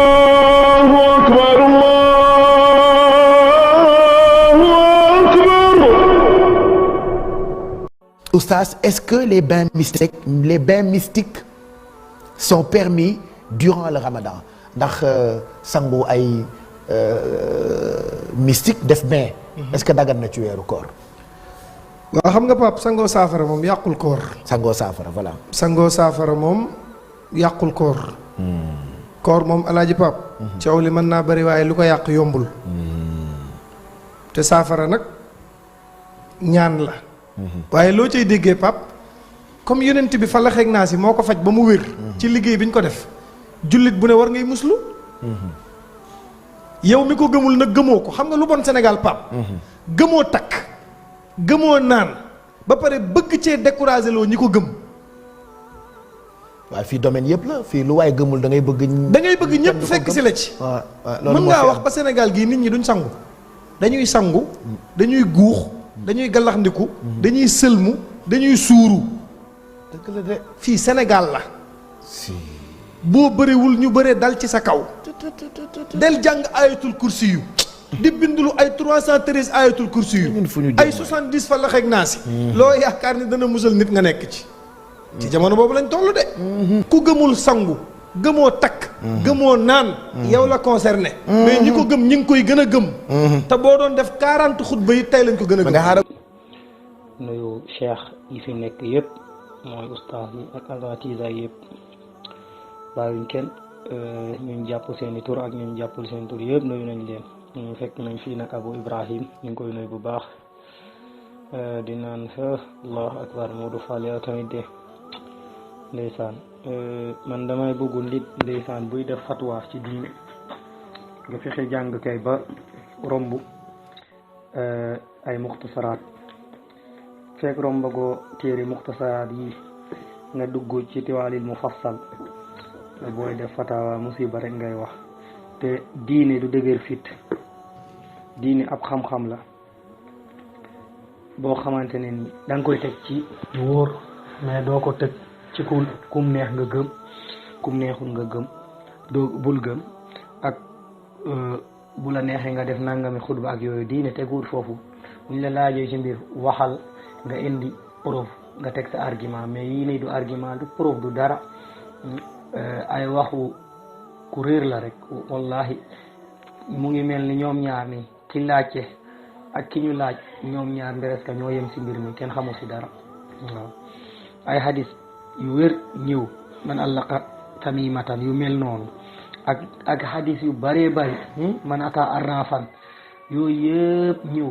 Allahu akbar, Allahu akbar. Oustaz, est-ce que les bains mystiques sont permis durant le Ramadan ndax sangu ay mystique def bain est-ce que dagan na ci weeru koor? waaw xam nga Pape sangoo saafara moom yàqul koor. sangoo saafara voilà. sangoo saafara moom yàqul koor. koor moom alaaji Pape. coow li mën naa bari waaye lu ko yàq yombul. te saafara nag ñaan la. waaye loo cay déggee Pape comme yonent bi fa la xeeg naa si moo ko faj ba mu wér. ci liggéey bi ñu ko def. jullit bu ne war ngay muslu. yow mi ko gëmul nag gëmoo ko xam nga lu bon Sénégal Pape. gëmoo takk. gëmoo naan ba pare bëgg cee décourager loo ñi ko gëm. waaw fii domaine yëpp la fii lu waaye gëmul da ngay bëgg. da ngay bëgg ñëpp fekk si la ci. mën ngaa wax ba Sénégal gii nit ñi duñ sangu. dañuy sangu. dañuy guux. dañuy gallaxndiku. dañuy sëlmu. dañuy suuru. dëgg la de. fii Sénégal la. si. boo bëriwul ñu bëree dal ci sa kaw. del jàng ayatul kursi yu. di bindulu ay 313 ayatul kursi yu. ay 70 fa la xeeg naa si. loo yaakaar ni dana musal nit nga nekk ci. ci jamono boobu lañ toll de. ku gëmul sangu. gëmoo takk. gëmoo naan. yow la concerné. mais ñi ko gëm ñi ngi koy gën a gëm. te boo doon def 40 xutba yi tey lañ ko gën a gëm. nuyu cheikh yi fi nekk yëpp mooy ustaas yi ak alwatisa yëpp bàyyiwuñ kenn ñun jàpp seen i tur ak ñun jàppul seen tur yëpp nuyu nañ leen. ñu fekk nañ fii nag Abu Ibrahim ñu ngi koy nuyu bu baax di naan allahu akbar Modou Fall yow tamit de ndeysaan man damay bëggu nit ndeysaan buy def fatwa ci diine nga fexe jàng kay ba romb ay muxtasaraat fekk rombagoo téere muxtasaraat yi nga dugg ci tiwaalil mufassal booy def fatawa musiba rek ngay wax te diine du dëgër fit diine ab xam-xam la boo xamante ne ni da nga koy teg ci wóor mais doo ko teg ci kum neex nga gëm kum neexul nga gëm doo bul gëm ak bu la neexee nga def nangami xutba ak yooyu diine teguwul foofu buñ la laajee ci mbir waxal nga indi preuve nga teg sa argument mais yii nii du argument du preuve du dara ay waxu ku réer la rek wallahi mu ngi mel ni ñoom ñaar ni ki laajte ak ki ñu laaj ñoom ñaar presque ñoo yem si mbir mi kenn xamul si dara waaw ay hadis yu wér ñëw man allaqa tamimatan yu mel noonu ak hadis yu bëree bëri man ata arrafan yooyu yëpp ñëw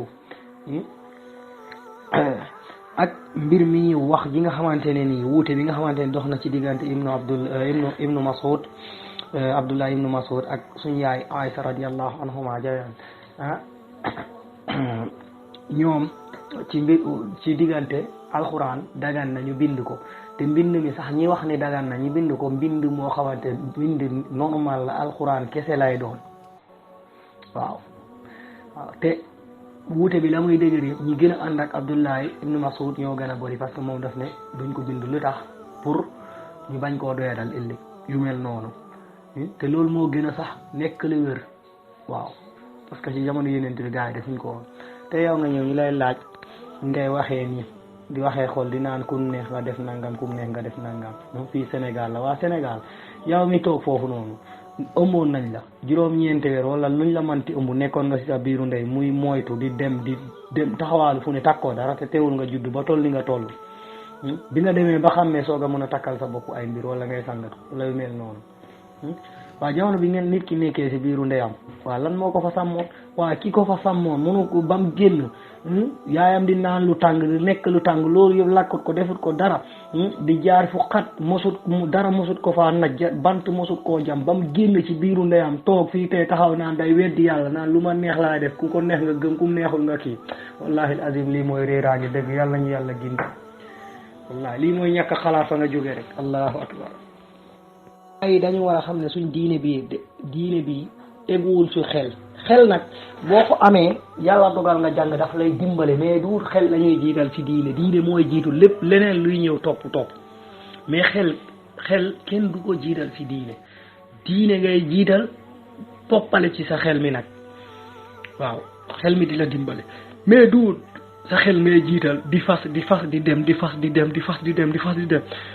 ak mbir mi wax ji nga xamante ne nii wuute bi nga xamante ne dox na ci diggante ibnu Mas'ud Abdullah ibnu Mas'ud ak suñu yaay Aïsa radiyallahu anhuma jayan ñoom ci diggante alxuraan dagan na ñu bind ko te mbind mi sax ñi wax ni dagan na ñu bind ko mbind moo xamante mbind normal la alxuraan kese lay doon waaw te wuute bi la muy dëgër yëpp ñi gën a ànd ak Abdullah ibnu Mas'ud ñoo gën a bëri parce que moom daf ne duñ ko bind lu tax pour ñu bañ koo doyadal ëllëg yu mel noonu te loolu moo gën a sax nekk lu wér waaw parce que ci jamono yeneen bi gars yi defuñ ko woon te yow nga ñëw ñu lay laaj ngay waxee nii di waxee xool di naan kum neex nga def nangam kum neex nga def nangam moom fii Sénégal la waa Sénégal yow mi toog foofu noonu ëmboon nañ la juróom-ñeenti weer wala luñ la manti ëmb nekkoon nga si sa biiru ndey muy moytu di dem taxawaalu fu ne takkoo dara te teewul nga judd ba toll li nga toll bi nga demee ba xam ne soog a mën a takkal sa bopp ay mbir wala ngay sangatu wala yu mel noonu waaw jamono bi ngeen nit ki nekkee si biiru ndeyam waaw lan moo ko fa sàmmoon waaw ki ko fa sàmmoon mënu ko bam génn yaayam di naan lu tàng di lekk lu tàng loolu yëpp lakkut ko defut ko dara di jaar fu xat mosut dara mosut ko faa naj bant mosut koo jam bam génn ci biiru ndeyam toog fii tey taxaw naan day weddi yàlla naan lu ma neex laa def ku ko neex nga gëm ku neexul nga kii wallahi azim lii mooy réeraange dëgg yàlla ñu yàlla gindi wallahi lii mooy ñàkk xalaat fa nga jógee rek allahu akbar ay dañu war a xam ne suñ diine bi teguwul ci xel nag boo ko amee yàlla dogal nga jàng daf lay dimbale mais du xel la ñuy jiital ci diine mooy jiitu lépp leneen luy ñëw topp mais xel kenn du ko jiital ci diine ngay jiital poppale ci sa xel mi nag waaw xel mi di la dimbale mais du sa xel ngay jiital di fas di dem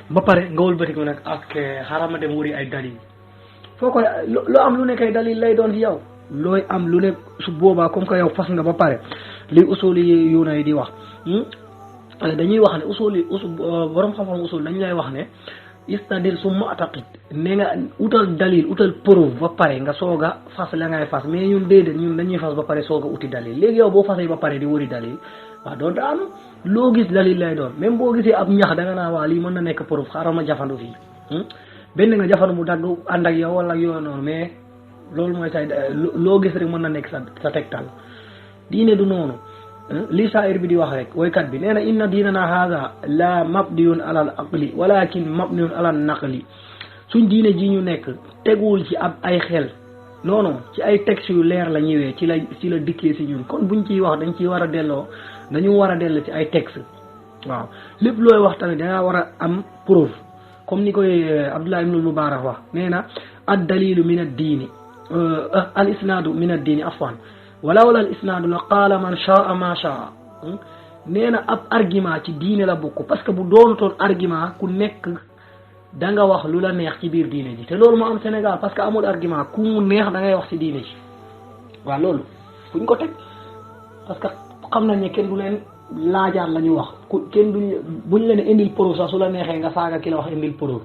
ba pare nga wëlbati ko nag ak xaaral ma dem wuri ay dalil foo koy loo am lu ne kay dalil lay doon ci yow looy am lu ne su boobaa comme que yow fas nga ba pare li usuli yu nay di wax dañuy wax ne borom xam-xam usul dañu lay wax ne istadil summa ataqid ne nga utal dalil utal preuve ba pare nga soog a fas la ngay fas mais ñun déedéet ñun dañuy fas ba pare soog a uti dalil léegi yow boo fasee ba pare di wëri dalil waaw doon da am loo gis dalil lay doon même boo gisee ab ñax da nga naa waa lii mën na nekk preuve xaaral ma jafandu fii benn nga jafandu mu dagg ànd ak yow wala yooyu noonu mais loolu mooy say loo gis rek mën na nekk sa tegtal diine du noonu li saa'ir bi di wax rek woykat bi nee na inna diinana haada la mabniyun ala al aqli walakin mabniyun ala naqli suñ diine ji ñu nekk teguwul ci ab ay xel non non ci ay textes yu leer la ñëwee ci la dikkee si ñun kon buñ ciy wax dañu war a dellu ci ay textes waaw lépp looy wax tamit dangaa war a am preuve comme ni koy Abdullah ibn Mubarak wax nee na ad dalilu min ad diini al isnaadu min ad diini afwan wala al isnaadu la qaala man shaa ma shaa nee na ab argument ci diine la bokk parce que bu doonutoon argument ku nekk da nga wax lu la neex ci biir diine ji te loolu moo am Sénégal parce que amul argument ku mu neex da ngay wax ci diine ji waaw loolu fuñ ko teg parce que xam nañ ne kenn du leen laajaat la ñu wax kenn buñ leen indil preuve sax su la neexee nga saaga ki la wax indil preuve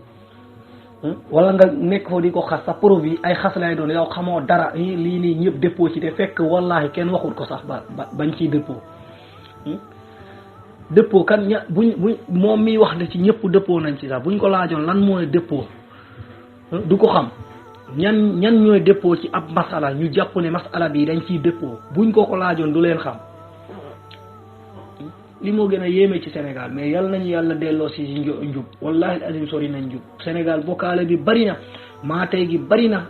wala nga nekk foofu di ko xas sa preuve yi ay xas lay doon yow xamoo dara lii nii ñëpp dëppoo ci te fekk wallahi kenn waxul ko sax bañ ciy dëppoo kan buñ moom miy wax ne ci ñëpp dëppoo nañ ci sax buñ ko laajoon lan mooy dëppoo du ko xam ñan ñooy dëppoo ci ab masala ñu jàpp ne masala bi dañ ciy dëppoo buñ ko laajoon du leen xam li moo gën a yéeme ci Sénégal mais yal nañu yàlla delloo si njub wallahi azim sori nañ njub Sénégal bokkaale bi bari na maatay gi bari na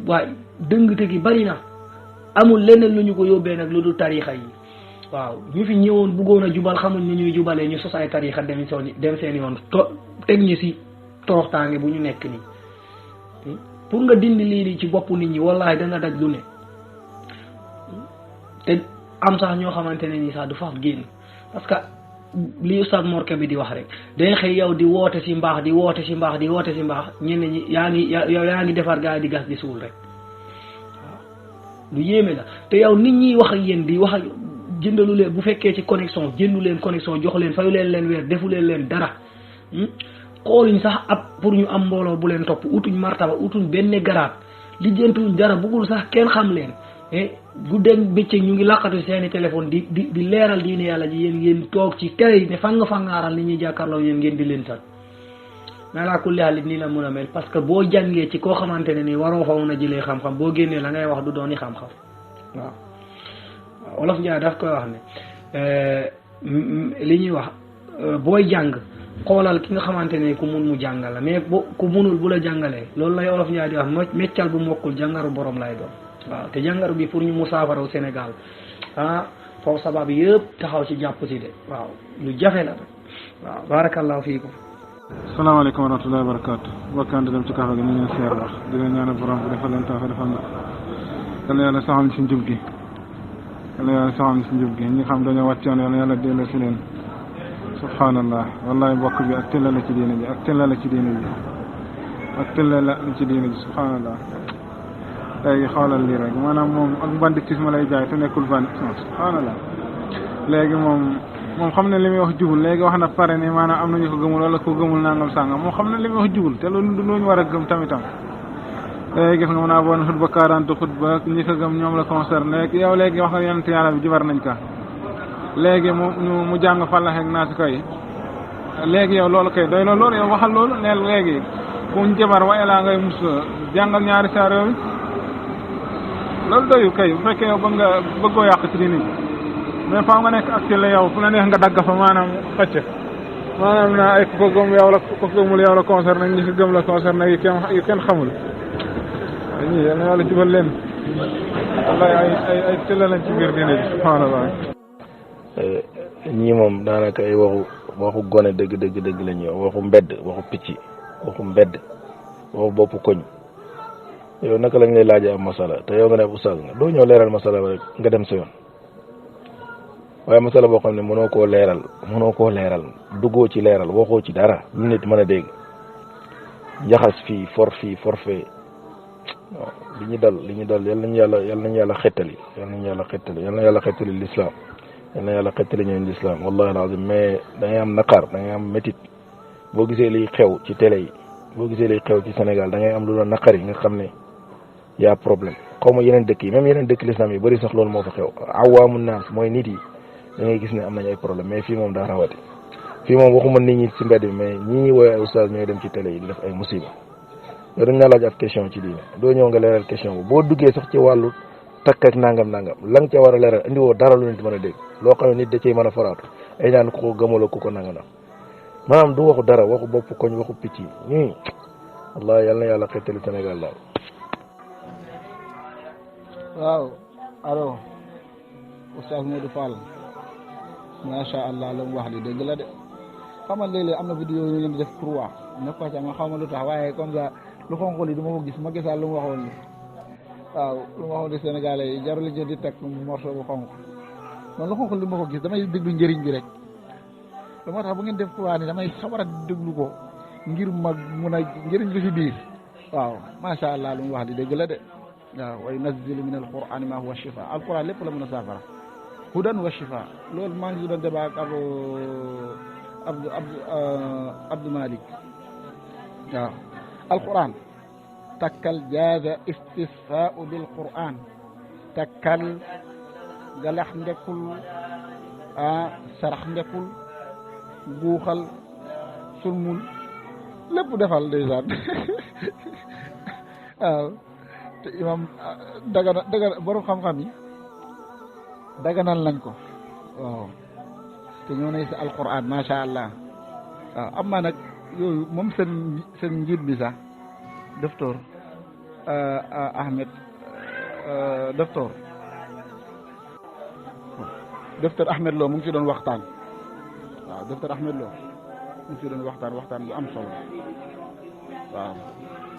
waaye dëngte gi bari na amul leneen lu ñu ko yóbbee nag lu dul tariixa yi waaw ñu fi ñëwoon bëggoon a jubal xamuñ ni ñuy jubalee ñu sos ay tariixa dem seen yoon teg ñu si toroxtaange bu ñu nekk nii pour nga dindi lii ci boppu nit ñi wallahi da nga daj lu ne te am sax ñoo xamante ne nii sax du faf génn parce que li Oustaz Morke bi di wax rek day xëy yow di woote si mbaax ñenn ñi yaa ngi defar gaa yi di gas di suul rek waaw lu yéeme la te yow nit ñi wax ak yéen di wax ak jëndalu leen bu fekkee ci connexion jëndu leen connexion jox leen fayu leen weer defu leen dara xooluñ sax ab pour ñu am mbooloo bu leen topp utuñ martaba utuñ benn garaat li jëntuñ dara bëggul sax kenn xam leen guddeeg bëccëg ñu ngi laqatu seeni téléphone di leeral diine yàlla ji yéen toog ci télé yi ne fangaaral ni ñuy jàkkaarloo yéen ngeen di leen sat mais laa kulli haal nii la mën a mel parce que boo jàngee ci koo xamante ne nii waroo fa mën a jëlee xam-xam boo génnee la ngay wax du dooni xam-xam waaw Wolof Njaay daf koy wax ne li ñuy wax booy jàng xoolal ki nga xamante ne ku mun mu jàngal la mais ku munul bu la jàngalee loolu lay Wolof Njaay di wax meccal bu mokkul jàngaru borom lay doon waaw te jàngaru bi pour ñu musaafaraw Sénégal foofu sabab yëpp taxaw ci jàpp si de waaw lu jafe la waaw barakallahu fiikum. salaamaaleykum wa rahmatullahi wa barakaatu bokkaan di dem ci kafa gi ñu ngi leen seer wax di leen ñaanal borom bi defal leen taw defal na yal na yàlla saxam ci njub gi yal na yàlla saxam ci njub gi ñi xam dañoo wàcc yoon yal na yàlla delloo si leen subhanallah wallahi mbokk bi ak tëlla la ci diine ji ak tëlla la ci diine ji ak tëlla la ci diine ji subhanallah léegi xoolal lii rek maanaam moom ak banditisme lay jaay te nekkul banditisme subhanallah léegi moom xam ne li muy wax jubul léegi wax na pare ne maanaam am nañu ko gëmul wala ko gëmul nangam sàngam moom xam ne li muy wax jubul te loolu du ñu war a gëm tamitam léegi gis nga mën naa boon xutba 40 xutba ñi ko gëm ñoom la concerné yow léegi wax nga yonent yàlla bi jibar nañ ka léegi mu jàng fallax ak naas koy léegi yow loolu kay doy loolu yow waxal loolu neel léegi bu ñu jabar waaye laa ngay mus jàngal ñaari saar yooyu loolu doyul kay bu fekkee yow bëggoo yàq ci diine mais faaw nga nekk acte la yow fu la neex nga dagg fa maanaam xëcc maanaam naa ay ku ko gëm yow la ku ko gëmul yow la concerné ñi ko gëm la concerné yu kenn xamul ñii yal na yàlla jubal leen wallaay ay tëlla lañ ci biir diine ji subhanallah ñii moom daanaka ay waxu waxu gone dëgg la ñuy wax waxu mbedd waxu picc waxu mbedd waxu boppu koñ yow naka lañ lay laajee am masala te yow nga ne oustaz nga doo ñëw leeral masala ba rek nga dem sa yoon waaye masala boo xam ne mënoo koo leeral duggoo ci leeral waxoo ci dara lu nit mën a dégg jaxas fii forfait waaw li ñu dal yal nañu yàlla xettali yal na yàlla xettali l'islam yal na yàlla xettali ñooñu l'islam wallahi alazim mais da ngay am naqar da ngay am métit boo gisee liy xew ci télé yi boo gisee liy xew ci Sénégal da ngay am lu la naqar yi nga xam ne y'a problème xaw ma yeneen dëkk yi même yeneen dëkk l'islam yi bëri sax loolu moo fa xew awaamu naas mooy nit yi da ngay gis ne am nañ ay problème mais fii moom daa rawati fii moom waxuma nit ñi ci mbedd bi mais ñi woowee ay oustaz ñooy dem ci télé yi di def ay musiba yow dañ la laaj ab question ci diine doo ñëw nga leeral question bu boo duggee sax ci wàllu takk ak nangam la nga ca war a leeral indi woo dara lu nit mën a dégg loo xam ne nit da cey mën a faraatu ay ñaan ku ko gëmala ku ko nanga maanaam du waxu dara waxu bopp koñ waxu picc yi wallahi yal na yàlla xettali Sénégal daal. waaw allo oustaz Modou Fall macha allah la mu wax li dëgg la de xam nga léeg-léeg am na vidéo yu leen di def croix ne ko ci ma xaw ma lu tax waaye comme ça lu xonq li du ma ko gis ma gisaal lu mu waxoon li waaw lu ma waxoon li Sénégalais yi jarul jël di teg morceau bu xonq man lu xonq li ma ko gis damay déglu njëriñ bi rek lu moo tax bu ngeen def croix ni damay sawar a déglu ko ngir mag mun a njëriñ lu ci biir waaw macha allah lu mu wax li dëgg la de waaw wa yunazzilu min alqur'ani ma huwa shifa alquran lépp la mën a saafara hudan wa shifa loolu maa ngi doon débat ak Abdou Malik waaw alquran takkal jaaza istisfaau bil quran takkal galax ndekul sarax ndekul guuxal sulmul lépp defal ndeysaan waaw te imam dagana borom xam-xam yi daganal nañ ko waaw te ñoo nay sa alquran macha allah waaw am maa nag yooyu moom seen njiit bi sax docteur Ahmed docteur Ahmed Lo mu ngi ci doon waxtaan waaw docteur Ahmed Lo mu ngi ci doon waxtaan bu am solo waaw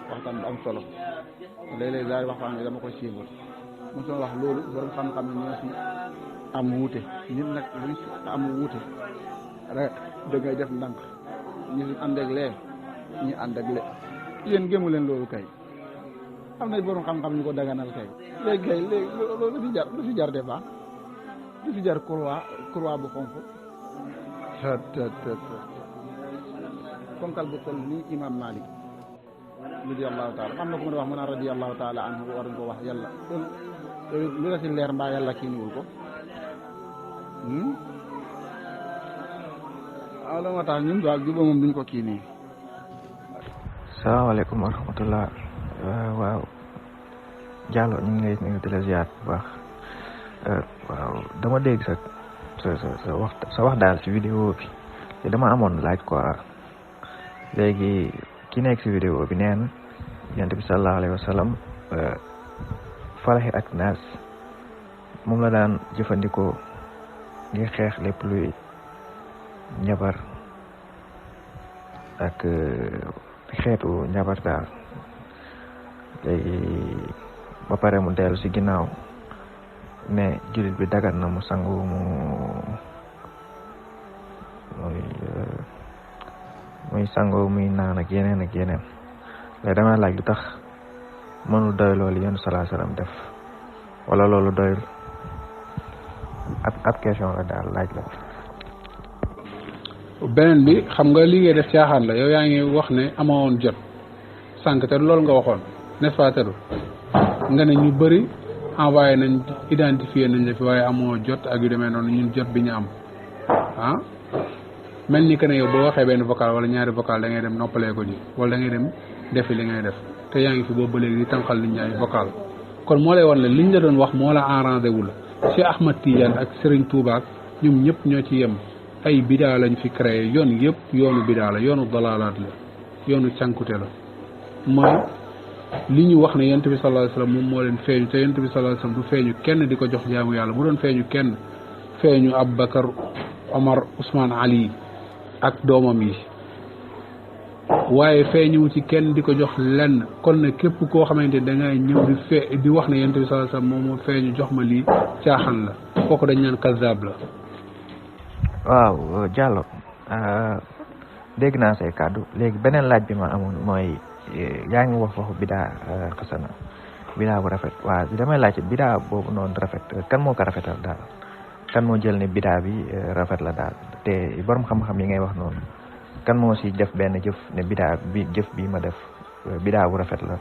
waxtaan bu am solo léeg-léeg daal waxtaan bi dama koy suivre mu doon wax loolu borom xam-xam ne ñoo ci am wuute nit nag luñ ci am wuute rek da ngay def ndànk ñi ànd ak lee ñi ànd ak lee yéen gëmu leen loolu kay am na borom xam-xam ñu ko daganal kay léegi kay léegi loolu lu fi jar débat lu fi jar croix bu xonk konkal bu toll nii imam Malik radiyallahu taala am na ko mën a wax mën a radiyallahu taala anhu war nga ko wax yàlla loolu lu la si leer mbaa yàlla kii niwul ko waaw la moo tax ñun daal juba moom duñ ko kii nii. salaamaaleykum wa rahmatullah waaw Diallo ñu ngi lay nuyu di la ziar bu baax waaw dama dégg sa wax daal ci vidéo bi te dama amoon laaj quoi léegi ki nekk ci vidéo bi nee na yonent bi sallallahu alayhi wa sallam falaxi ak naas moom la daan jëfandikoo ngir xeex lépp luy njabar ak xeetu njabar daal léegi ba pare mu dellu ci ginnaaw ne jullit bi dagat na mu sangu muy sangu muy naan ak yeneen léegi dama laaj lu tax mënul doy loolu yéen sallallahu alayhi wasallam def wala loolu doyul ab question la daal laaj la. beneen bi xam nga li ngay def caaxaan la yow yaa ngi wax ne amoon jot sànq te loolu nga waxoon n'est-ce pas teru nga ne ñu bëri envoyé nañ identifié nañ la fi waaye amoo jot ak yu demee noonu ñun jot bi ñu am mel ni que ne yow boo waxee benn vocal wala ñaari vocal da ngay dem noppalee ko ji wala da ngay dem defi li ngay def te yaa ngi fi boobu ba léegi di tànqal nit ñi ay vocal kon moo lay wan ne liñ la doon wax moo la arrangé wu la Cheikh Ahmad Tidiane ak Serigne Touba ñoom ñëpp ñoo ci yem ay bidaa lañ fi créé yoon yëpp yoonu bidaa la yoonu dalalaat la yoonu cànkute la mooy li ñu wax ne yonent bi sallallahu alayhi wasallam moom moo leen feeñu te yonent bi sallallahu alayhi wasallam du feeñu kenn di ko jox jaamu yàlla bu doon feeñu kenn feeñu Abubakar Omar Ousmane Ali ak doomam yi waaye feeñu ci kenn di ko jox lenn kon nag képp koo xamante da ngay ñëw di wax ne yonent bi sallallahu alayhi wasallam moom moo feeñu jox ma lii caaxaan la kooku dañ naan kazaab la. waaw Diallo dégg naa say kàddu léegi beneen laaj bi ma amoon mooy yaa ngi wax waxu bidaa xasana bidaa bu rafet waaw damay laaj bidaa boobu noonu rafet kan moo ko rafetal daal kan moo jël ne bidaa bi rafet la daal te borom xam-xam yi ngay wax noonu kan moo si def benn jëf ne bidaa bi jëf bii ma def bidaa bu rafet la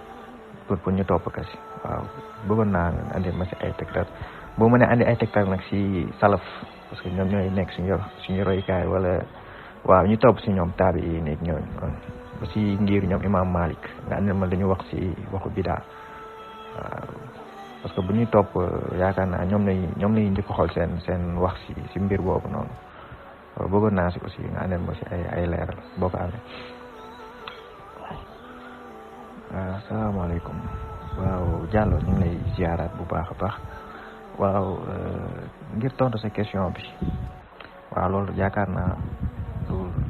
pour ñu topp ka si waaw bëggoon naa andi ma si ay tegtal boo mënee andi ay tegtal nag si salaf parce que ñoom ñooy nekk suñu roykaay wala waaw ñu topp si ñoom taabi yi nekk ñooñu ba si ngir ñoom imam Malik nga andil ma dañu wax si waxu bidaa waaw parce que bu ñuy topp yaakaar naa ñoom lañuy njëkk xool seen wax si mbir boobu noonu bëggoon naa si aussi nga andil ma si ay leeral boo ko amee. asalaamaaleykum waaw Diallo ñu ngi lay ziaraat bu baax a baax waaw ngir tontu sa question bi waaw loolu yaakaar naa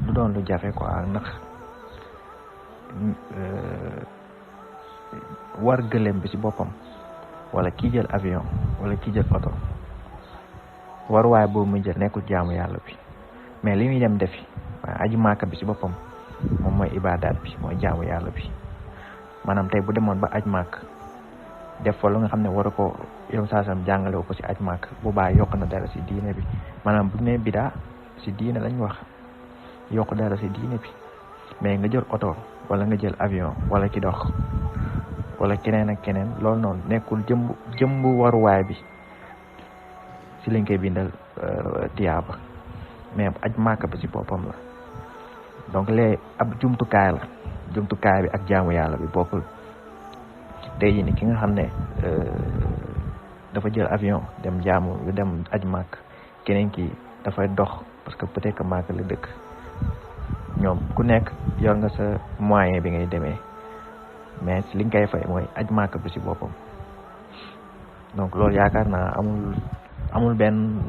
du doon lu jafe quoi ndax war gëléem bi si boppam wala kii jël avion wala kii jël oto waruwaay boobu muy jël nekkul jaamu yàlla bi mais li muy dem defi waaye aji maaka bi si boppam moom mooy ibaadaat bi mooy jaamu yàlla bi maanaam tey bu demoon ba aj maak def fa lu nga xam ne war a ko yow saasam jàngale ko si aj maak bu baa yokk na dara si diine bi maanaam bu ne bidaa si diine lañ wax yokk dara si diine bi mais nga jël oto wala nga jël avion wala ki dox wala keneen ak keneen loolu noonu nekkul jëmbu waruwaay bi si lañ koy bindal tiyaaba mais aj maaka bi si boppam la donc lee ab jumtukaay la jumtukaay bi ak jaamu yàlla bi bokkul tey jii ni ki nga xam ne dafa jël avion dem aj màkk keneen ki dafay dox parce que peut-être que màkk la dëkk ñoom ku nekk yor nga sa moyen bi ngay demee mais li nga koy fay mooy aj màkk bi si boppam donc loolu yaakaar naa amul benn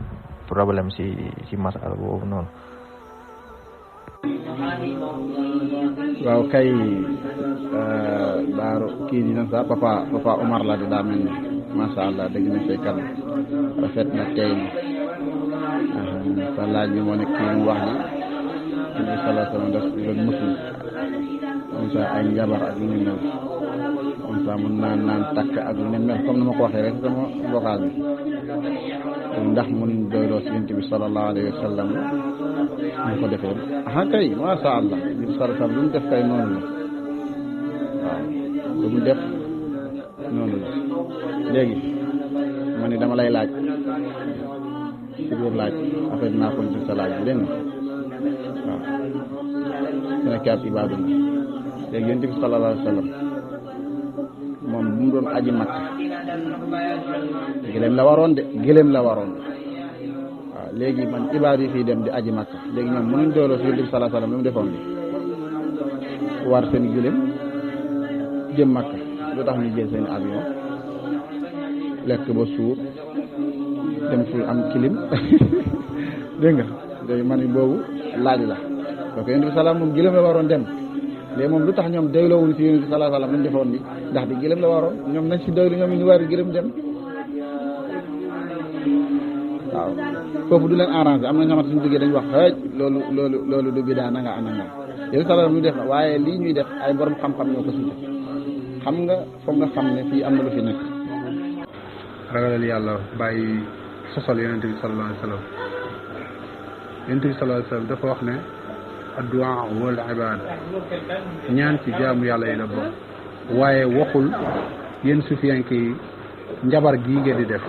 problème si masala boobu noonu. waaw kay Baaro kii dina sa papa Omar la di daa mel ni macha allah dégg na say kàddu rafet na tey na sa laaj bi moo nekk kii mu wax ni bi salaa sallam def doon muslim comme ça ay njabar ak lu ni mel comme ça mun naan takk ak lu ni mel comme ni ma ko waxee rek sama vocal bi ndax mun doyloo si yonent bi sallallahu alayhi wa sallam ñu ko defee kay masha Allah bi sallallahu alayhi wa sallam lu mu def kay noonu la waaw lu mu def noonu la léegi ma ni dama lay laaj si biir laaj affaire naa ko ci sa laaj bi dégg nga waaw su nekkee ab ibaadu la léegi yonent bi sallallahu alayhi wa sallam moom bu mu doon aji Makka gëléem la waroon waaw léegi man ibaadu yi fii dem di aji Makka léegi ñoom mënuñ dooloo si yonent bi sallallahu alayhi wa sallam lu mu defoon bi war seen gëléem jëm Makka lu tax ñu jël seen avion lekk ba suur dem fu am kilim dégg nga léegi man boobu laaj la donc yonent bi salaam moom gëléem la waroon dem léegi moom lu tax ñoom doyloowuñ si yonent bi sallallahu alayhi wa sallam lu mu defoon bi ndax di gëléem la waroon ñoom nañ si doylu ñoom ñu war gëléem dem waaw foofu du leen arrangé am na ñoo xamante suñu duggee dañu wax xëy loolu du bidaa nanga ananga yéen salaam lu def na waaye lii ñuy def ay borom xam-xam ñoo ko si def xam nga foog nga xam ne fii am na lu fi nekk. ragalal yàlla bàyyi sosal yonent bi sallallahu alayhi wa sallam yonent bi sallallahu alayhi wa sallam dafa wax ne addu'a wal ibada ñaan ci jaamu yàlla yi la bokk waaye waxul yéen sufiyanke yi njabar gii ngeen di def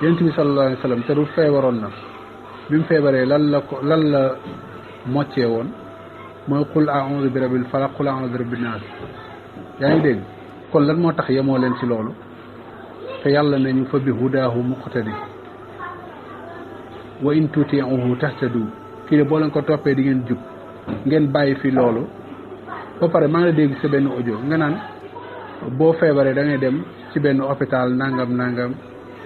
yonent bi sallallahu alayhi wa sallam te du feebaroon na bi mu feebaree lan la moccee woon mooy qul a'udhu bi rabbil falaq qul a'udhu bi rabbin nas yaa ngi dégg kon lan moo tax yemoo leen ci loolu te yàlla nañu fa bi hudaahu muqtadi wa in tuti'uhu tahtadu kii de boo leen ko toppee di ngeen jub ngeen bàyyi fi loolu ba pare maa ngi la dégg sa benn audio nga naan boo feebaree da ngay dem ci benn hôpital nangam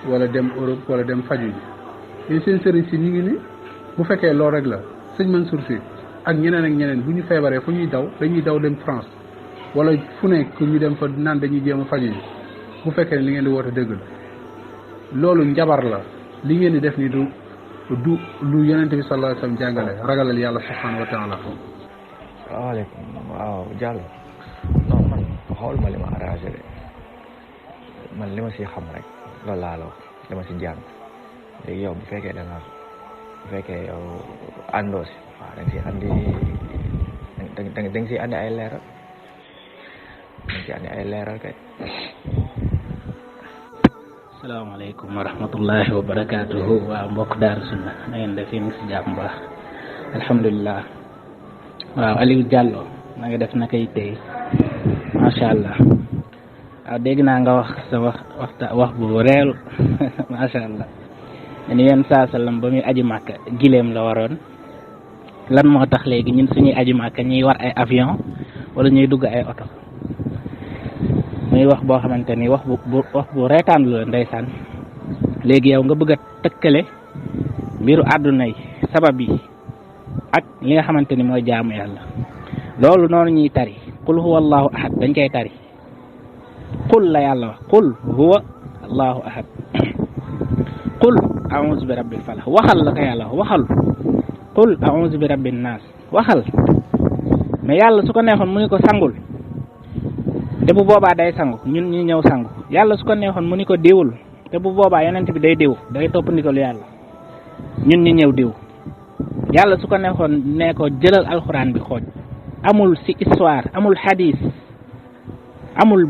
wala dem Europe wala dem faju ji seen sëriñ si ñu ngi ni bu fekkee loolu rek la sëñ Mansour Sy ak ñeneen bu ñu feebaree fu ñuy daw dañuy daw dem France wala fu nekk ñu dem fa naan dañuy jéem a faju bu fekkee ne li ngeen di woote dëgg la loolu njabar la li ngeen di def ni du lu yonente bi sallallahu alayhi wasallam jàngale ragalal yàlla subhanahu wa taala. salaamaaleykum waaw Diallo non man xool ma li ma arrangé de man li ma si xam rek loolu laa la wax li ma si jàng léegi yow bu fekkee yow àndoo si waaw da nga si andi ay leeral kay. salaamaaleykum wa rahmatullahi wa barakaatuhu waaw mbokk Daaru Sunna na ngeen def yéen si jàmm baax alhamdulilah waaw Aliou Diallo na nga def naka tey macha allah waaw dégg naa nga wax sa wax bu réel macha allah ni yéen saa sallam ba muy aji màkka gileem la waroon lan moo tax léegi ñun suñuy aji màkka ñuy war ay avion wala ñuy dugg ay oto muy wax boo xamante ni wax bu reetaan la ndeysaan léegi yow nga bëgg a tëkkale mbiru àdduna yi sabab yi ak li nga xamante ni mooy jaamu yàlla loolu noonu ñuy tari qul huwa allahu ahad dañ koy tari qul la yàlla wax qul huwa allahu ahad qul a'udhu bi rabbil falaq waxal la ko yàlla wax waxal qul a'udhu bi rabbin nas waxal mais yàlla su ko neexoon mu ni ko sangul te bu boobaa day sangu ñun ñi ñëw sangu yàlla su ko neexoon mu ni ko diwul te bu boobaa yonent bi day diw day topp ndigalu yàlla ñun ñi ñëw diw yàlla su ko neexoon nee ko jëlal alxuraan bi xooj amul ci histoire amul hadis amul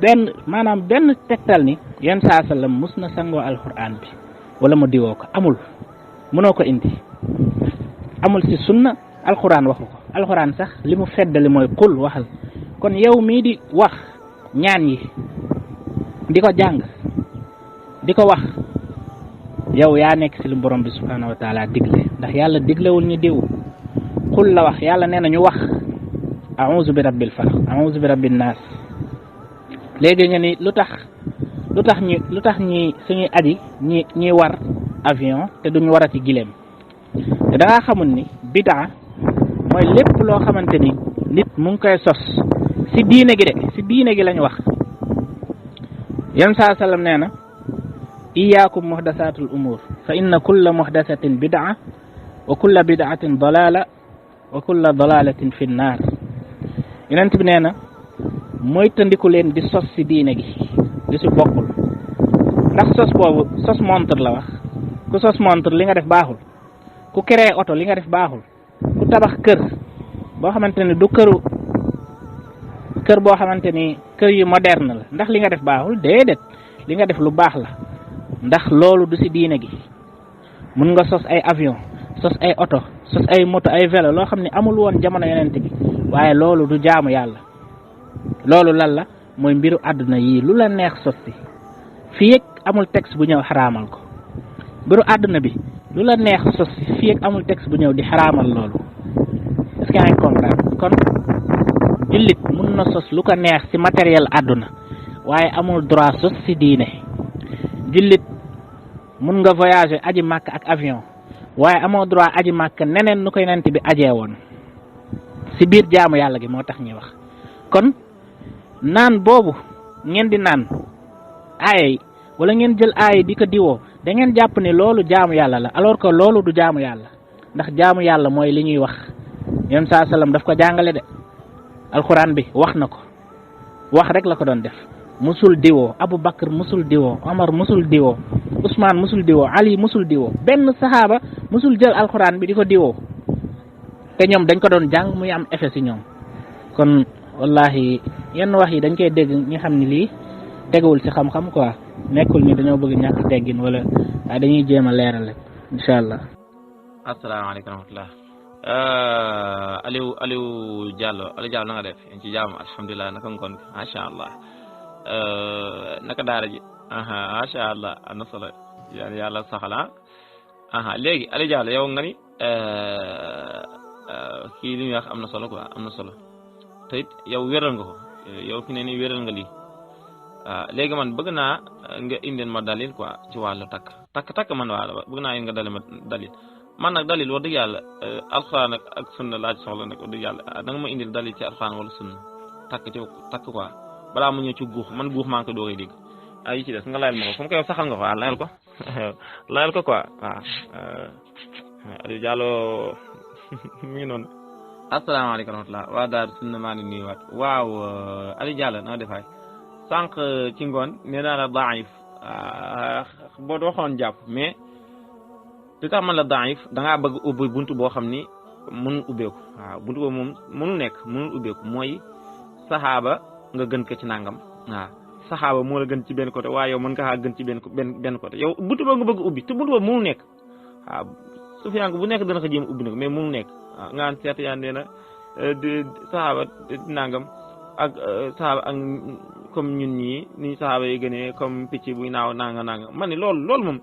benn tegtal ni yenn saa sallam mus na sangoo alxuraan bi wala mu diwoo ko amul mënoo ko indi amul ci sunna alxuraan waxu ko alxuraan sax li mu feddali mooy qul waxal kon yow mii di wax ñaan yi di ko jàng di ko wax yow yaa nekk ci lu borom bi subhanahu wa taala digle ndax yàlla diglewul ñu diw xul la wax yàlla nee na ñu wax a'udhu bi rabbil falaq a'udhu bi rabbin nas léegi nga ni lu tax ñi suñuy aji ñi war avion te duñu warati gileem te da ngaa xamul ni bid'a mooy lépp loo xamante ni nit mu ngi koy sos ci diine gi lañ wax yéen saa sallam nee na iyaakum muhdasatul umur fa inna kulla muhdasatin bid'a wa kulla bid'atin dalala wa kulla dalalatin fi nnar yonent bi nee na mooy tëndiku leen di sos ci diine gi di ci bokkul ndax sos boobu sos montre la wax ku sos montre li nga def baaxul ku créé oto li nga def baaxul ku tabax kër boo xamante ni du kër boo xamante ni kër yu moderne la ndax li nga def baaxul déedéet li nga def lu baax la ndax loolu du ci diine gi mun nga sos ay avion sos ay oto sos ay moto ay vélo loo xam ne amul woon jamono yonent bi waaye loolu du jaamu yàlla loolu lan la mooy mbiru àdduna yii lu la neex sos ci fii ak amul texte bu ñëw xaraamal ko mbiru àdduna bi lu la neex sos ci fii ak amul texte bu ñëw di xaraamal loolu est-ce que yaa ngi comprendre kon jullit mun na sos lu ko neex ci matériel àdduna waaye amul droit sos ci diine jullit mun nga voyager aji màkk ak avion waaye amoo droit aji màkk neneen nu koy nent bi ajee woon ci biir jaamu yàlla gi moo tax ñuy wax kon naan boobu ngeen di naan aay wala ngeen jël aay di ko diwoo da ngeen jàpp ne loolu jaamu yàlla la alors que loolu du jaamu yàlla ndax jaamu yàlla mooy li ñuy wax yéen saa sallam daf ko jàngale de alxuraan bi wax na ko wax rek la ko doon def musul diwoo Abu Bakr musul diwoo Omar musul diwoo Ousmane musul diwoo Ali musul diwoo benn saxaaba musul jël alxuraan bi di ko diwoo te ñoom dañ ko doon jàng muy am effet ci ñoom kon wallahi yenn wax yi dañ koy dégg ñi xam ni lii teguwul ci xam-xam quoi nekkul ni dañoo bëgg ñàkk teggin wala dañuy jéem a leeral rek incha allah. asalaamaaleykum wa rahmatulah. Aliou Diallo na nga def yéen ci jàmm alhamdulilah naka ngoon macha allah naka daara ji macha allah am na solo yàlla saxala léegi Aliou Diallo yow nga ni kii li ñuy wax am na solo quoi am na solo te it yow wéral nga ko yow fi ne nii wéral nga lii léegi man bëgg naa nga indil ma dalil quoi ci wàllu takk man waaw bëgg naa nga dalil ma dalil man nag dalil wax dëgg yàlla alxuraan ak sunna laaj soxla nag wax dëgg yàlla da nga ma indil dalil ci alxuraan wala sunna takk quoi balaa mu ñëw ci guux man guux maa ngi ko doogay dégg yi ci des nga layal ma ko fu mu ko yow saxal nga ko waaw layal ko quoi waaw Aliou Diallo mi ngi noonu. asalaamaaleykum wa rahmatulah waa daal sunna maa ngi nuyuwaat waaw Aliou Diallo na defaay sànq ci ngoon nee naa la daif boo waxoon jàpp mais li tax man la daif da ngaa bëgg ubbi buntu boo xam ni mënul ubbeeku waaw buntu boobu moom mënul ubbeeku mooy saxaaba nga gën ko ci nangam waaw saxaaba moo la gën ci benn côté waaye yow mën nga xaa gën ci benn côté yow buntu boobu nga bëgg ubbi te buntu boobu mënul nekk waaw Sufyaan bu nekk dana ko jéem ubbi nag mais mënul nekk waaw nga naan seet yaa nee na di saxaaba nangam ak saxaaba ak comme ñun ñii ni saxaaba yi gënee comme picc buy naaw nanga man ni loolu moom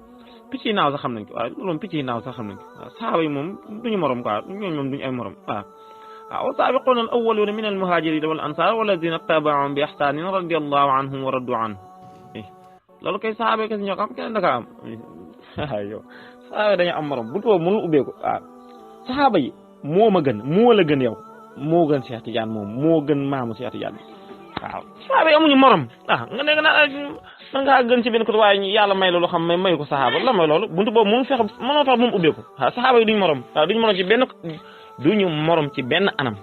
picc yi naaw sax xam nañ ko waaw loolu moom picc yi naaw sax xam nañ ko waaw saxaaba yi moom duñu morom quoi ñooñu moom duñu ay morom waaw wa saabiquuna al awwaluuna min al muhaajiriina wal ansaar wallaziina ttabacuhum bi ihsaanin radiyallaahu anhum wa radu anhu loolu kay saxaaba yi kese ñoo ko am keneen da ka am yow saxaaba yi dañu am morom buntu boobu mënul ubbeeku waaw saxaaba yi moo ma gën moo la gën yow moo gën Cheikh Tidiane moom moo gën maamu Cheikh Tidiane waaw saxaaba yi amuñu morom nga nekk naa man ngaa gën ci benn côté waaye yàlla may loolu xam may ko saxaaba la may loolu buntu boobu mënul fexe mënoo tax moom ubbeeku waaw saxaaba yi duñu morom waaw duñu morom ci benn anam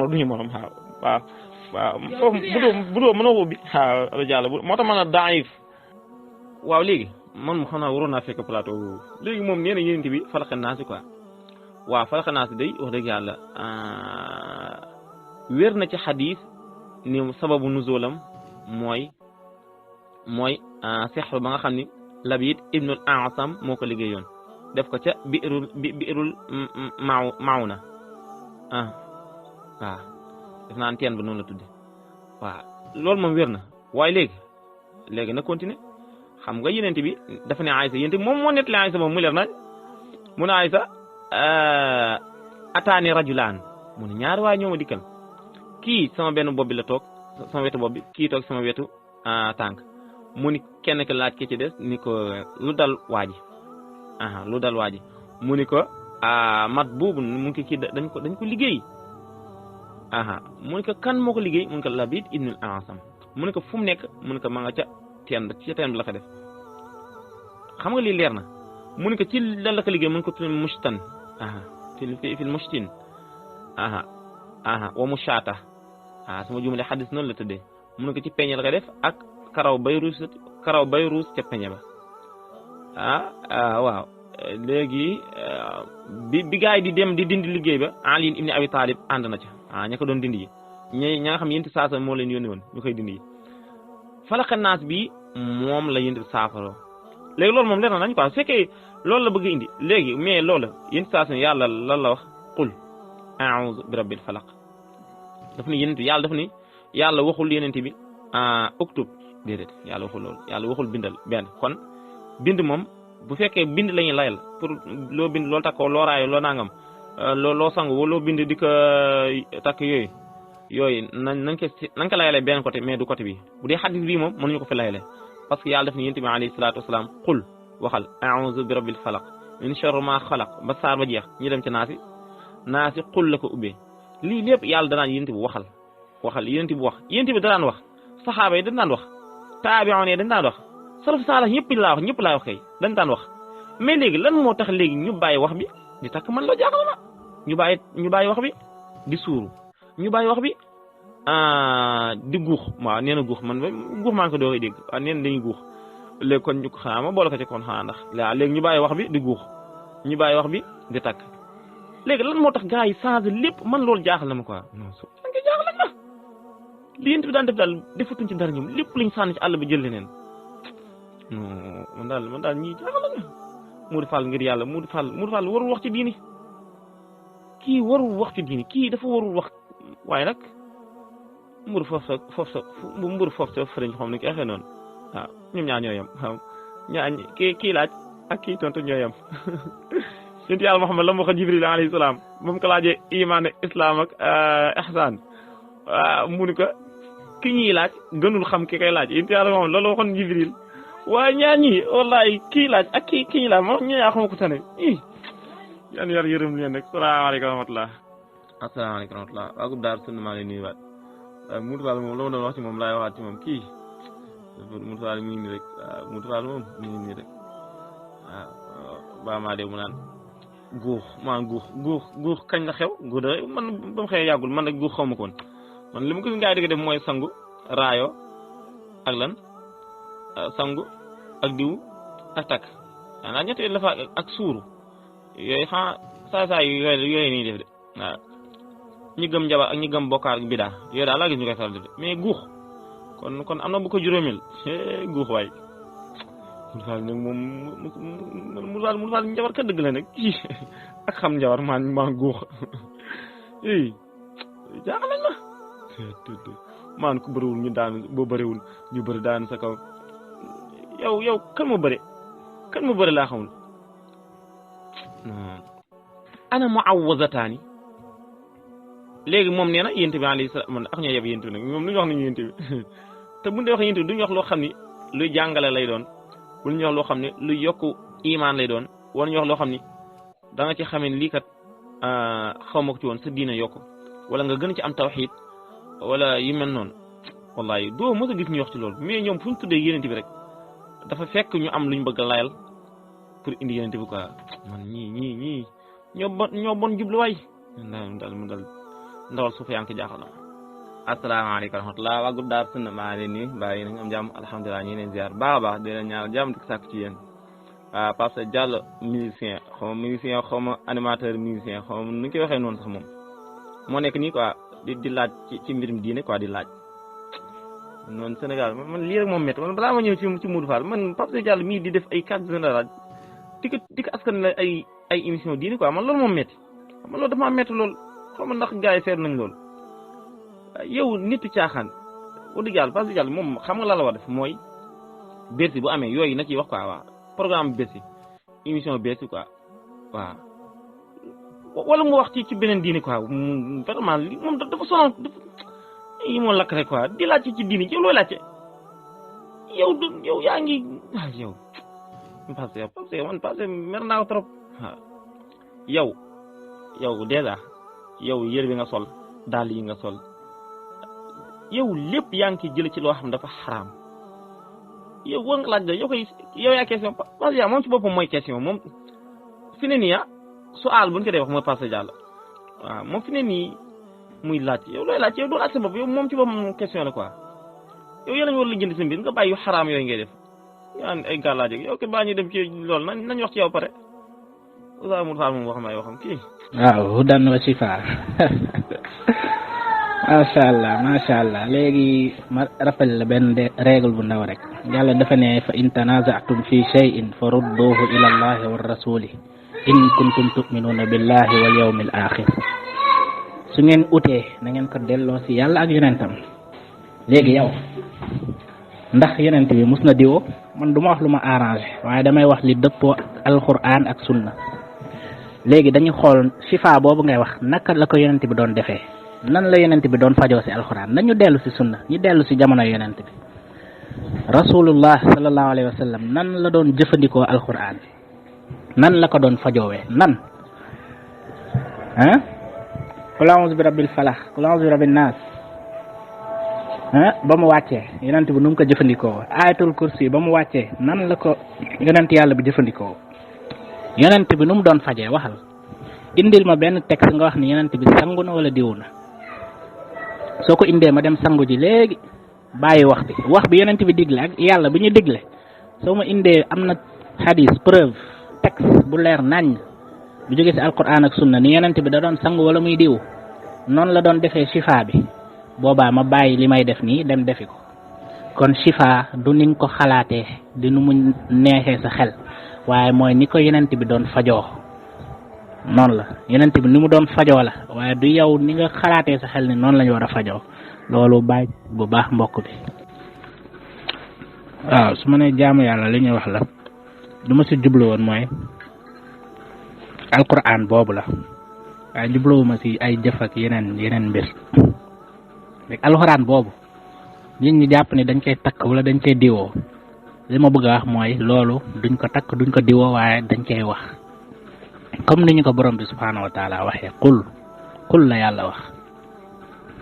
la duñu morom waaw foofu bu doo mënoo ko ubbi waaw jàll moo tax man a daif waaw léegi man mu xam naa waroon naa fekk plateau léegi moom nee na yénent bi falaq naasi quoi waaw falaq naasi day wax dëgg yàlla wér na ci xadis ni sababu nuzulam mooy sexru ba nga xam ni Labid ibnul Asam moo ko liggéeyoon def ko ca biirul Mauna waaw def naan teen ba noonu la tudde waaw loolu moom wér na waaye léegi na continuer xam nga yenente bi dafa ne Aysa yenente bi moom moo nettali Aysa moom mu leer nañ mu ne Aysa ataani rajulaan mu ne ñaari waay ñoo ma dikkal kii sama benn bopp bi la toog sama wetu bopp bi kii toog sama wetu tànk mu ni kenn ki laaj ki ci des ni ko lu dal waaji mu ni ko mat boobu mu ngi kii dañ ko liggéey mu ni ko kan moo ko liggéey mu ni ko Labid ibnul Asam mu ni ko fu mu nekk mu ni ko ma nga ca teen bi la ko def xam nga lii leer na mu ni ko ci lan la ko liggéey mu ni ko fi mushtan fi mushtin wa mushata sama jumale xadis noonu la tëddee mu ni ko ci peñe la ko def ak karaw bay ruus ca peñe ba waaw léegi bi gars yi di dem di dindi liggéey ba Ali ibn Abi Talib ànd na ca ña ko doon dindi yi ña nga xam yénti saasa moo leen yónni woon ñu koy dindi yi falaq naas bi moom la yénti saafaro léegi loolu moom leer na nañ quoi su fekkee loolu la bëgg indi léegi mais loolu yénti saasa yàlla lan la wax qul a'udhu bi rabbil falaq daf ni yénenti yàlla daf ni yàlla waxul yénenti bi uktub déedéet yàlla waxul loolu yàlla waxul bindal benn kon bind moom bu fekkee bind la ñuy layal pour loo bind loolu takkoo loo raayo loo nangam loo sangu wala loo bind di ko takk yooyu nañ ko layalee benn côté mais du côté bi bu dee xadis bii moom mënuñu ko fi layalee parce que yàlla def ni yonent bi alayhi salaatu wasalaam qul waxal a'udhu bi rabbil falaq min sharri ma xalaq ba saar ba jeex ñu dem ci naasi qul la ko ubbee lii lépp yàlla danaan yonent bi waxal yonent bi wax yonent bi danaan wax saxaaba yi dañ daan wax taabi'oon yi dañ daan wax salaf saalih ñëpp laa wax kay dañ daan wax mais léegi lan moo tax léegi ñu bàyyi wax bi di takk man loo jaaxal na ñu bàyyi wax bi di suuru ñu bàyyi wax bi di guux waaw nee na guux man guux maa ngi ko doon dégg waaw nee na dañuy guux léegi kon ñu ko xanaa ma boole ko ci kon xanaa ndax léegi ñu bàyyi wax bi di guux ñu bàyyi wax bi di takk léegi lan moo tax gars yi changé lépp man loolu jaaxal na ma quoi non su man ko jaaxal na li yéen bi daan def daal defatuñ ci dara ñoom lépp luñ sànni ci àll bi jël leneen non man daal ñii jaaxal nañu Modou Fall ngir yàlla Modou Fall warul wax ci diini kii warul wax ci diini kii dafa warul wax waaye nag mburu foofu sa fëriñ xam ne ki axee noonu waaw ñoom ñaar ñoo yem waaw ñaar kii laaj ak kii tontu ñoo yem yonent yàlla Muhammad la mu wax Jibril alayhi salaam ba mu ko laajee iman islam ak ihsan mu ni ko ki ñuy laaj gënul xam ki koy laaj yonent yàlla Muhammad loolu waxoon Jibril waaye ñaar ñii wallahi kii laaj ak kii ñuy laaj moom ñoo yaa xam ko tane yan yar yërëm leen rek salaamaaleykum wa rahmatulah. asalaamaaleykum wa rahmatulah waa groupe Daaru Sunna maa ngi lay nuyuwaat Modou Fall moom la ma doon wax ci moom laay waxaat ci moom kii Modou Fall mi ngi nii rek waaw Modou Fall moom mi ngi nii rek waaw baa maa dégg mu naan guux kañ la xew guux da man ba mu xëyee yàggul man nag guux xaw ma ko woon man li ma gis ngaa dégg def mooy sangu raayo ak lan sangu ak diw ak takk xanaa ñett yooyu la fa ak suuru yooyu saa yooyu nii def de waaw ñi gëm njabar ak ñi gëm bokkaar ak bidaa yooyu daal laa gis ñu koy faral def de mais guux kon am na bu ko juróomil guux waay Modou Fall nag moom Modou Fall njabar ka dëgg la nag kii ak xam njabar maa guux jaaxal nañ ma maan ku bëriwul ñu daan boo bëriwul ñu bëri daan sa kaw yow kan moo bëri laa xamul ana muawwazataani léegi moom nee na yént bi alayhi salaam man ak ñoo yeb yént bi nag moom lu ñu wax nañu yént bi te buñu dee wax yént bi duñu wax loo xam ni luy jàngale lay doon wala ñu wax loo xam ne luy yokk imaan lay doon wala ñu wax loo xam ni da nga ci xamee lii kat xaw ma ko ci woon sa diina yokk wala nga gën ci am tawxiid wala yu mel noonu wallahi doo mos a gis ñu wax ci loolu mais ñoom fu ñu tuddee yénent bi rek dafa fekk ñu am luñ bëgg a layal pour indi yénent bi quoi man ñii ñoo bon jubluwaay daal ndawal suuf yaa ngi ko jaaxal na asalaamaaleykum wa rahmatulah waa groupe Daaru Sunna maa leen nii bàyyi nañ am jàmm alhamdulilah ñu leen ziar baax a baax di leen ñaanal jàmm di ko sàkk ci yéen waaw Pape Sa Diallo musicien xaw ma animateur musicien xaw ma nu ñu koy waxee noonu sax moom moo nekk nii quoi di laaj ci mbirum diine quoi di laaj noonu Sénégal man lii rek moom métti man balaa ma ñëw ci Modou Fall man Pape Sa Diallo mii di def ay carte général di ko askan la ay émission diine quoi man loolu moom métti man loolu dafa maa métti loolu xaw ma ndax gars yi seet nañ loolu yow nitu caaxaan wax dëgg yàlla Pape Sa Diallo moom xam nga la war def mooy Bercy bu amee yooyu na ciy wax quoi waaw programme Bercy émission Bercy quoi waaw wala mu wax ci beneen diine quoi vraiment li moom dafa sonal yi moo lakk rek quoi di laajte ci diine yow looy laajte yow yaa ngi yow Pape Sa mer naa ko trop waaw yow dèjà yow yére bi nga sol daal yi nga sol yow lépp yaa ngi ciy jële ci loo xam dafa xaraam yow war nga laaj da yow yaa question parce que moom ci boppam mooy question moom fi ne nii su aal buñ ko dee wax mooy Pape Sa Diallo waaw moom fi ne nii muy laaj yow looy laaj yow doo laaj sa bopp yow moom ci boppam question la quoi yow yéen a ngi war a lijjanti sa mbir nga bàyyi yu xaraam yooyu ngay def yaa ay gàllaaj yow ke baa ñu dem ci loolu nañ wax ci yow pare Oustaz Modou Fall moom wax ma ay waxam kii waaw hudan wa shifa macha allah léegi ma rappel la benn règle bu ndaw rek yàlla dafa ne fa in tanaza'tum fi shay'in fa rudduhu ila allahi wa rasuli in kuntum tu'minuna billahi wal yawmil akhir su ngeen utee na ngeen ko delloo si yàlla ak yonentam léegi yow ndax yonent bi mus na diwoo man du ma wax lu ma arrangé waaye damay wax li dëppoo alquran ak sunna léegi dañuy xool shifa boobu ngay wax naka la ko yonent bi doon defee nan la yonent bi doon fajoo si alquran nañu dellu si sunna ñu dellu si jamono yonent bi rasulullah sallallahu alayhi wa sallam nan la doon jëfandikoo alquran nan la ko doon fajoowee nan qul a'udhu bi rabbil falaq qul a'udhu bi rabbin nas ba mu wàccee yonent bi nu mu ko jëfandikoo ayatul kursi ba mu wàccee nan la ko yonent yàlla bi jëfandikoo yonent bi nu mu doon fajee waxal indil ma benn texte nga wax ni yonent bi sangu na wala diwu na soo ko indee ma dem sangu ji léegi bàyyi wax bi yonent bi digle ak yàlla bi ñu digle soo ma indee am na hadis preuve texte bu leer nañ bu jógee ci alquran ak sunna ni yonent bi da doon sangu wala muy diwu noonu la doon defee shifa bi boobaa ma bàyyi li may def nii dem defi ko kon shifa du niñ ko xalaatee di nu mu neexee sa xel waaye mooy ni ko yonent bi doon fajoo noonu la yonent bi ni mu doon fajoo la waaye du yow ni nga xalaatee sa xel ni noonu la ñu war a fajoo loolu bàyyi bu baax mbokk bi waaw su ma nee jaamu yàlla li ñuy wax la du ma si jublu woon mooy alquran boobu la waaye jubluwuma si ay jëf ak yeneen mbir rek alquran boobu nit ñi jàpp ni dañ koy takk wala dañ koy diwoo li ma bëgg a wax mooy loolu duñ ko takk duñ ko diwoo waaye dañ koy wax comme ni ñu ko borom bi subhanahu wa taala waxee qul la yàlla wax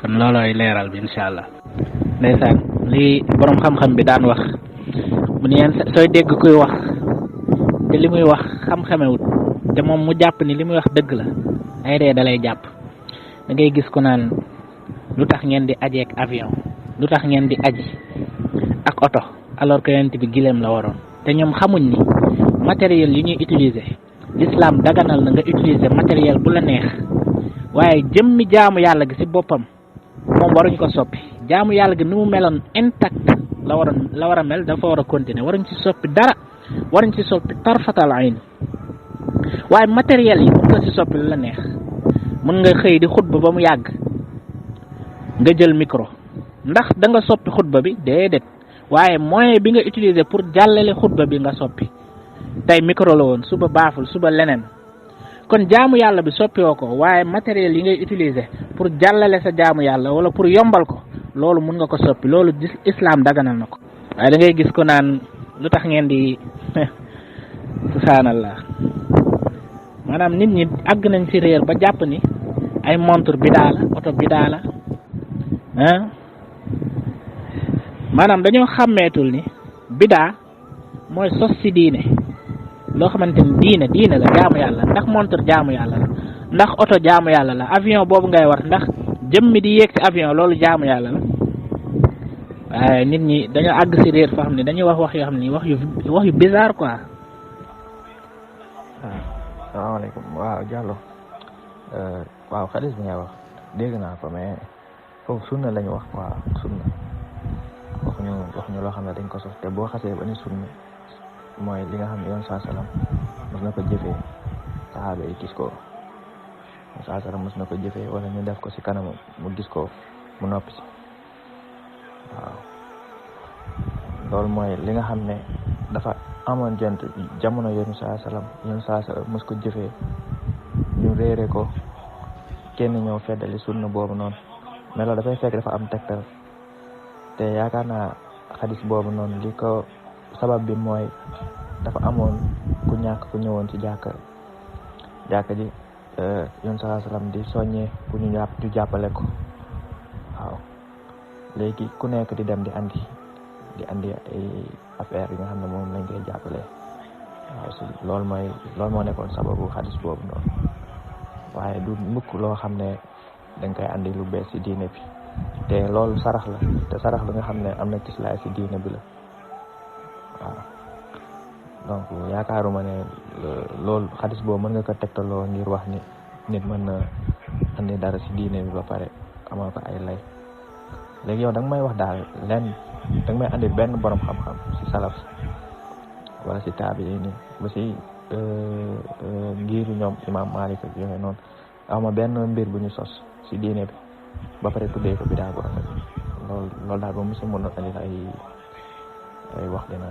kon loolooy leeral bi incha allah. ndeysaan li borom xam-xam bi daan wax mu ne sooy dégg kuy wax te li muy wax xam-xamewut te moom mu jàpp ni li muy wax dëgg la ay ree da lay jàpp da ngay gis ko naan lu tax ngeen di ajeek avion lu tax ngeen di aji ak oto alors que yonent bi gileem la waroon te ñoom xamuñ ni matériel yi ñuy utiliser l'islam daganal na nga utiliser matériel bu la neex waaye jëmmi jaamu yàlla gi ci boppam moom waruñ ko soppi jaamu yàlla gi ni mu meloon intact la war a mel dafa war a continuer waruñ ci soppi dara waruñ ci soppi tarfatal ayn waaye matériel yi mën nga ci soppi lu la neex mën nga xëy di xutba ba mu yàgg nga jël micro ndax da nga soppi xutba bi déedéet waaye moyen bi nga utiliser pour jàllale xutba bi nga soppi tey micro la woon suba baaful suba leneen kon jaamu yàlla bi soppiwoo ko waaye matériel yi ngay utiliser pour jàllale sa jaamu yàlla wala pour yombal ko loolu mun nga ko soppi loolu islam daganal na ko waaye da ngay gis ko naan lu tax ngeen di subhanallah maanaam nit ñi àgg nañ ci réer ba jàpp ni ay montre bidaa la oto bidaa la maanaam dañoo xàmmeetul ni bidaa mooy sos ci diine loo xamante ni diine la jaamu yàlla ndax montre jaamu yàlla la ndax oto jaamu yàlla la avion boobu ngay war ndax jëmmi di yéeg ci avion loolu jaamu yàlla la waaye nit ñi dañoo àgg ci réer foo xam ne dañuy wax yoo xam ne wax yu bizarre quoi. salaamaaleykum waaw Diallo waaw xadis bi ngay wax dégg naa ko mais foofu sunna lañu wax waaw sunna waxuñu loo xam ne dañ ko sos te boo xasee ba ni sunna mooy li nga xam ne yoon saa salaam mos na ko jëfee saxaaba yi gis ko saa salaam mos na ko jëfee wala ñu def ko ci kanam mu gis ko mu noppi ci waaw loolu mooy li nga xam ne dafa amoon jant jamono yoon saa salaam mos ko jëfee ñu réere ko kenn ñëw feddali sunna boobu noonu mais loolu dafay fekk dafa am tegtal te yaakaar naa xadis boobu noonu li ko sabab bi mooy dafa amoon ku ñàkk ku ñëwoon ci jàkka ji yoon saa salaam di soññee pour ñu jàppale ko waaw léegi ku nekk di dem di andi ay affaire yi nga xam ne moom lañ koy jàppale waaw si loolu moo nekkoon sababu xadis boobu noonu waaye du mukk loo xam ne dañ koy andi lu bees ci diine bi te loolu sarax la te sarax la nga xam ne am na cislaay ci diine bi la waaw donc yaakaaruma ne loolu xadis boobu mën nga ko tegtaloo ngir wax ni nit mën na andi dara ci diine bi ba pare amal ko ay lay léegi yow da nga may wax daal lenn da nga may andi benn borom xam-xam ci salaf wala ci taabiin ba ci ngiru ñoom imam Malik ak yooyu noonu awma benn mbir bu ñu sos ci diine bi ba pare tuddee ko bidaa bu rafet loolu daal ba mu si mën a andi ay wax dina